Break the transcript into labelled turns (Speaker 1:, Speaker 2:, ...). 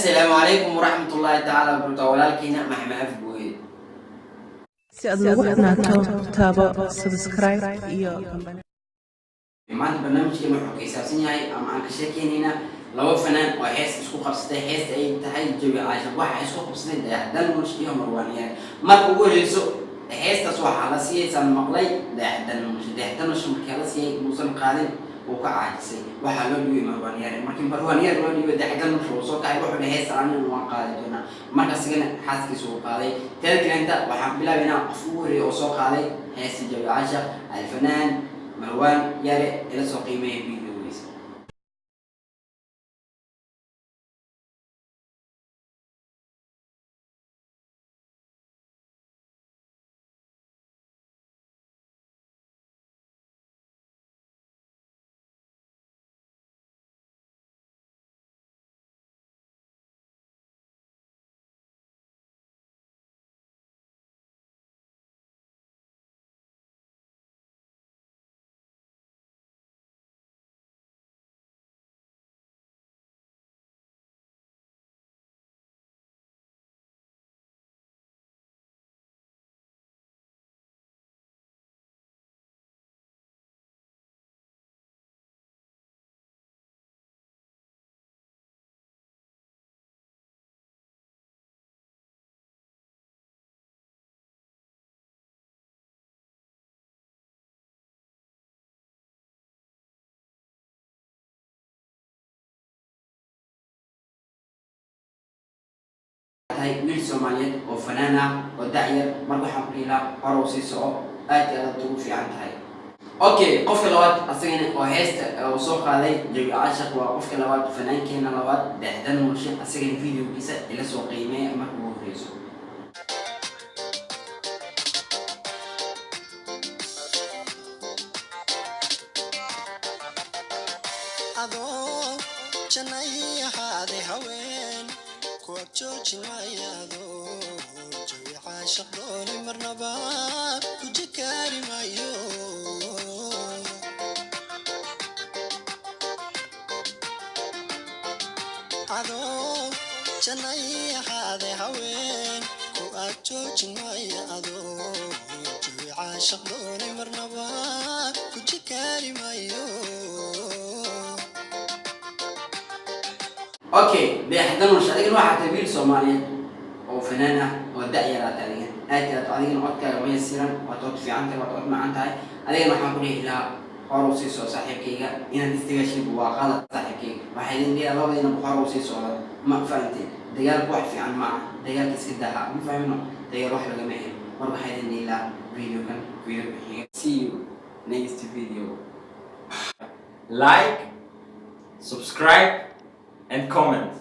Speaker 1: Assalaamu calaykum waraxmatullaahi tacaala wabarakatu. Walaalkiina Maxamed Afgooye.
Speaker 2: Si aad nagu xidhnaato, taabo subscribe iyo
Speaker 1: Maanta barnaamijkeena wuxuu ka xisaabsan yahay ama aan ka sheekeynaynaa laba fanaan oo hees isku qabsatay. Heesta ay tahay Jawi Caashaq. Waxa isku qabsatay Dayax Dalnuurshe iyo Marwaan Yare. Marka ugu horeyso, heestaas waxaa la siiyay, saan maqlay, Dayax Dalnuurshe. Dayax Dalnuurshe markii la siiyay, muusan qaadin, wuu ka caajisay. Waxaa loo dhiibay Marwaan Yare. Markii Marwaan Yare loo dhiibay, Dayax Dalnuurshe wuu soo kacay, wuxuu dhahay: "Heesta anina waan qaadi doonaa." Marka asigana xaaskiisa uu qaaday. Teeda kaleenta, waxaan bilaabaynaa qof ugu horreeyay oo soo qaaday heesta Jawi Caashaq, alfanaan Marwaan Yare. Ila soo qiimeeya videogiisa. Tahay wiil Soomaaliyeed oo fanaan ah oo dacyar. Marka waxaan ku dhihi lahaa, horow sii soco, aad iyo aad aad ugu fiican tahay. Okay, qofka labaad asagana oo heesta oo soo qaaday Jawi Caashaq waa qofka labaad, fanaankeena labaad, Dayax Dalnuurshe. Asagana videogiisa ila soo qiimeeya marka ugu horeyso.
Speaker 3: Adoo jannay ahaaday, haween ku ag joojin maayo. Jawi caashaq doonay, marnaba ku jikaari maayo. Adoo jannay ahaaday, haween ku ag joojin maayo. Jawi caashaq doonay, marnaba ku jikaari maayo.
Speaker 1: Okay, Dayax Dalnuurshe, adigana waxaa tahay wiil Soomaaliyeed oo fanaan ah oo da-yaraa tahay. Adigan aad iyo aad adigana codkaaga ma yasiran, waad cod fiican tahay, waad cod macan tahay. Adigana waxaan ku dhihi lahaa, hor u sii soo, saaxiibkayga. Inaad istigaashid waa qalad, saaxiibkayga. Waxaa idin dhihi labadiina hor u sii socda. Ma fahamteen? Dagaalku wax fiican ma aha, dagaalka iska daha. Ma fahmino? Dagaal wax lagama helo. Mar waxaa idin dhihi lahaa, videokan video ku xiga, see you next video.
Speaker 4: Like, subscribe, and comment.